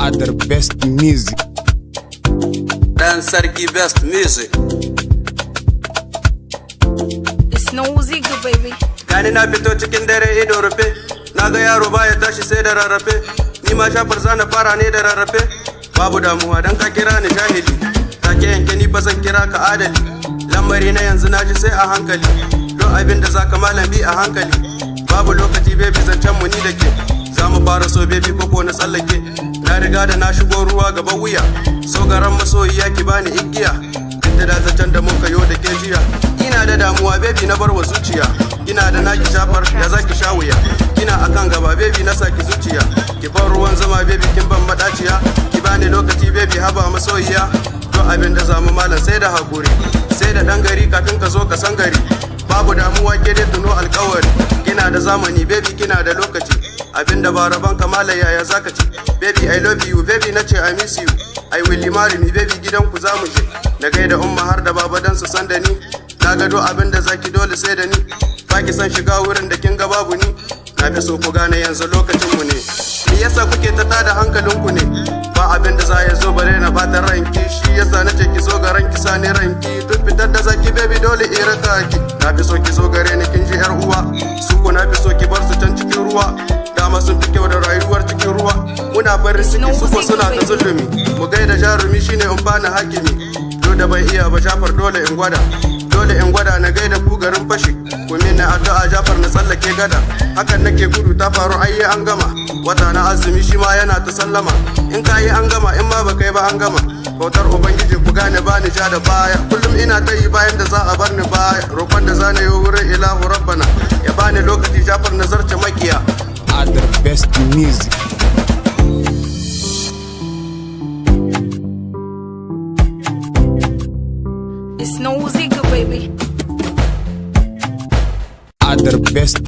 Other best music. Dan Sarki Best Music. It's nosy good, baby. Gani na fito cikin dare ido rufe. Na ga yaro baya tashi sai da rarrafe. Ni ma shafar zana fara ne da rarrafe. Babu damuwa dan ka kira ni jahili. Take yanke ni fa zan kira ka adali. Lamari na yanzu na ji sai a hankali. Don abin da zaka malam bi a hankali. Babu lokaci, baby, zancen mu ni da ke. Za mu fara so, baby, koko na tsallake. Na riga da na shigo ruwa gaba wuya. So garan masoyiya, ki bani igiya. Duk da zancen da muka yo da ke jiya. Ina da damuwa, baby, na bar wa zuciya. Ina da naki shafar ya zaki sha wuya. Kina akan gaba, baby, na saki zuciya. Ki bar ruwan zama, baby, kin ban madaciya. Ki bani lokaci, baby, haba masoyiya. To abin da zamu malam sai da hakuri. Sai da dan gari kafin ka zo ka san gari. Babu damuwa, ke dai tuno alkawari. Kina da zamani, baby, kina da lokaci. Abin da ba rabon kamala yaya zaka ci. Baby, I love you, baby, nace I miss you. I will marry me, baby, gidan ku zamu je. Na gaida umma har da baba dan su san da ni. Na gado abin da zaki dole sai da ni. Baki son shiga wurin da kin ga babu ni. Na fi so ku gane yanzu lokacin mu ne. Me yasa kuke ta tada hankalinku ne? Ba abin da za ya zo bare na bata ranki. Shi yasa na ce ki zo ga ranki sani ranki. Duk fitar da zaki, baby, dole in raka ki. Na fi so ki zo gare ni, kin ji yar uwa. Su ku na fi so ki bar su can cikin ruwa. Dama sun fi kyau da rayuwar cikin ruwa. Muna farin ciki, su ko suna ta zulumi. Mu gaida jarumi shine in bani hakimi. Dole da ban iya ba shafar, dole in gwada. Dole in gwada na gaida ku garin fashi. Ku min na addu'a Jafar na tsallake gada. Hakan nake gudu ta faru ayyi an gama. Wata na azumi shi ma yana ta sallama. In ka yi an gama, in ma ba kai ba an gama. Bautar Ubangiji ku gane bani ja da baya. Kullum ina ta yi bayan da za a bar ni baya. Roƙon da za na yi wurin ilahu rabbana. Ya bani lokaci Jafar na zarce makiya. Other best music. It's nosy good, baby. Other best.